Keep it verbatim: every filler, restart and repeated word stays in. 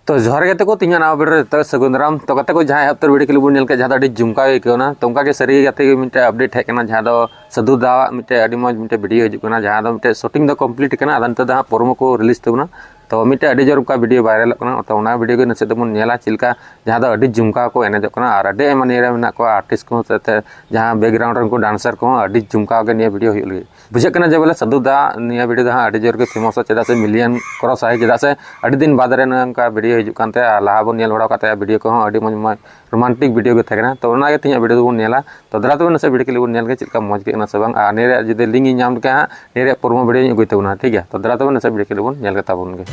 ᱛᱚ ᱡᱚᱦᱟᱨ ᱜᱮ ᱜᱟᱛᱮ ᱠᱚ, ᱛᱤᱦᱤᱧᱟᱜ ᱱᱟᱣᱟ ᱵᱷᱤᱰᱤᱭᱳ ᱨᱮ ᱡᱚᱛᱚ ᱥᱟᱹᱜᱩᱱ ᱫᱟᱨᱟᱢ᱾ ᱛᱚ ᱜᱟᱛᱮ ᱠᱚ, ᱡᱟᱦᱟᱸ ᱮᱦᱚᱵ ᱩᱛᱟᱹᱨ ᱵᱷᱤᱰᱤᱭᱳ ᱠᱞᱤᱯ ᱵᱚᱱ ᱧᱮᱞ ᱠᱮᱫ, ᱡᱟᱦᱟᱸ ᱫᱚ ᱟᱹᱰᱤ ᱡᱩᱢᱠᱟᱣ ᱜᱮ ᱟᱹᱭᱠᱟᱹᱣ ᱮᱱᱟ, ᱛᱚ ᱚᱱᱠᱟ ᱜᱮ ᱥᱟᱹᱨᱤ ᱜᱮ ᱜᱟᱛᱮ ᱠᱚ, ᱢᱤᱫᱴᱮᱱ ᱟᱯᱰᱮᱴ ᱦᱮᱡ ᱠᱟᱱᱟ, ᱡᱟᱦᱟᱸ ᱫᱚ ᱥᱟᱹᱫᱷᱩ ᱫᱟᱣᱟᱜ ᱢᱤᱫᱴᱮᱱ ᱟᱹᱰᱤ ᱢᱚᱡᱽ ᱢᱤᱫᱴᱮᱱ ᱵᱷᱤᱰᱤᱭᱳ ᱦᱤᱡᱩᱜ ᱠᱟᱱᱟ, ᱡᱟᱦᱟᱸ ᱫᱚ ᱢᱤᱫᱴᱮᱱ ᱥᱩᱴᱤᱝ ᱫᱚ ᱠᱚᱢᱯᱞᱤᱴ ᱠᱟᱱᱟ, ᱟᱫᱚ ᱱᱤᱛᱚᱜ ᱫᱚ ᱦᱟᱸᱜ ᱯᱨᱳᱢᱳ ᱠᱚ ᱨᱤᱞᱤᱡᱽ ᱛᱟᱵᱚᱱᱟ᱾ ᱛᱚ ᱢᱤᱫᱴᱮᱱ ᱟᱹᱰᱤ ᱡᱳᱨ ᱚᱱᱠᱟ ᱵᱷᱤᱰᱤᱭᱳ ᱵᱷᱟᱭᱨᱟᱞᱚᱜ ᱠᱟᱱᱟ, ᱛᱚ ᱚᱱᱟ ᱵᱷᱤᱰᱤᱭᱳ ᱜᱮ ᱱᱟᱥᱮ ᱫᱚᱵᱚᱱ ᱧᱮᱞᱟ, ᱪᱮᱫ ᱞᱮᱠᱟ ᱡᱟᱦᱟᱸ ᱫᱚ ᱟᱹᱰᱤ ᱡᱩᱢᱠᱟᱣ ᱠᱚ ᱮᱱᱮᱡᱚᱜ ᱠᱟᱱᱟ᱾ ᱟᱨ ᱟᱹᱰᱤ ᱟᱭᱢᱟ ᱱᱤᱭᱟᱹ ᱨᱮ ᱢᱮᱱᱟᱜ ᱠᱚᱣᱟ ᱟᱨᱴᱤᱥᱴ ᱠᱚᱦᱚᱸ, ᱥᱟᱶᱛᱮ ᱡᱟᱦᱟᱸ ᱵᱮᱠᱜᱨᱟᱣᱩᱱᱰ ᱨᱮᱱ ᱠᱚ ᱰᱟᱱᱥᱟᱨ ᱠᱚᱦᱚᱸ ᱟᱹᱰᱤ ᱡᱩᱢᱠᱟᱣ ᱜᱮ ᱱᱤᱭᱟᱹ ᱵᱷᱤᱰᱤᱭᱳ ᱦᱩᱭᱩᱜ ᱞᱟᱹᱜᱤᱫ᱾ ᱵᱩᱡᱷᱟᱹᱜ ᱠᱟᱱᱟ ᱡᱮ ᱵᱚᱞᱮ ᱥᱟᱹᱫᱷᱩ ᱫᱟ ᱱᱤᱭᱟᱹ ᱵᱷᱤᱰᱤᱭᱳ ᱫᱚ ᱦᱟᱸᱜ ᱟᱹᱰᱤ ᱡᱳᱨ ᱜᱮ ᱯᱷᱮᱢᱚᱥᱟ, ᱪᱮᱫᱟᱜ ᱥᱮ ᱢᱤᱞᱤᱭᱚᱱ ᱠᱨᱚᱥ ᱟᱭ, ᱪᱮᱫᱟᱜ ᱥᱮ ᱟᱹᱰᱤ ᱫᱤᱱ ᱵᱟᱫᱽ ᱨᱮ ᱱᱚᱝᱠᱟ ᱵᱷᱤᱰᱤᱭᱳ ᱦᱤᱡᱩᱜ ᱠᱟᱱ ᱛᱟᱭᱟ᱾ ᱟᱨ ᱞᱟᱦᱟ ᱵᱚᱱ ᱧᱮᱞ ᱵᱟᱲᱟ ᱟᱠᱟᱫ ᱛᱟᱭᱟ ᱵᱷᱤᱰᱤᱭᱳ ᱠᱚᱦᱚᱸ ᱟᱹᱰᱤ ᱢᱚᱡᱽ ᱢᱚᱡᱽ ᱨᱳᱢᱟᱱᱴᱤᱠ ᱵᱷᱤᱰᱤᱭᱳ ᱜᱮ ᱛᱟᱦᱮᱸ ᱠᱟᱱᱟ᱾ ᱛᱚ ᱚᱱᱟᱜᱮ ᱛᱮᱦᱮᱧᱟᱜ ᱵᱷᱤᱰᱤᱭᱳ ᱫᱚᱵᱚᱱ ᱧᱮᱞᱟ᱾ ᱛᱚ ᱫᱮᱞᱟ ᱛᱚᱵᱮ ᱱᱟᱥᱮ ᱵᱷᱤᱰᱤᱭᱳ ᱠᱞᱤᱯ ᱵᱚᱱ ᱧᱮᱞ ᱜᱮ, ᱪᱮᱫ ᱞᱮᱠᱟ ᱢᱚᱡᱽ ᱜᱮ ᱠᱟᱱᱟ ᱥᱮ ᱵᱟᱝ᱾ ᱟᱨ ᱱᱤᱭᱟᱹ ᱨᱮᱭᱟᱜ ᱡᱩᱫᱤ ᱞᱤᱝᱠ ᱤᱧ ᱧᱟᱢ ᱞᱮᱠᱷᱟᱱ ᱦᱟᱸᱜ ᱱᱤᱭᱟᱹ ᱨᱮᱭᱟᱜ ᱯᱨᱳᱢᱳ ᱵᱷᱤᱰᱤᱭᱳᱧ ᱟᱹᱜᱩᱭ ᱛᱟᱵᱚᱱᱟ, ᱴᱷᱤᱠ ᱜᱮᱭᱟ? ᱛᱚ ᱫᱮᱞᱟ ᱛᱚᱵᱮ ᱱᱟᱥᱮ ᱵᱷᱤᱰᱤᱭᱳ ᱠᱞᱤᱯ ᱵᱚᱱ ᱧᱮᱞ ᱜᱮ ᱛᱟᱵᱚᱱ ᱜᱮ᱾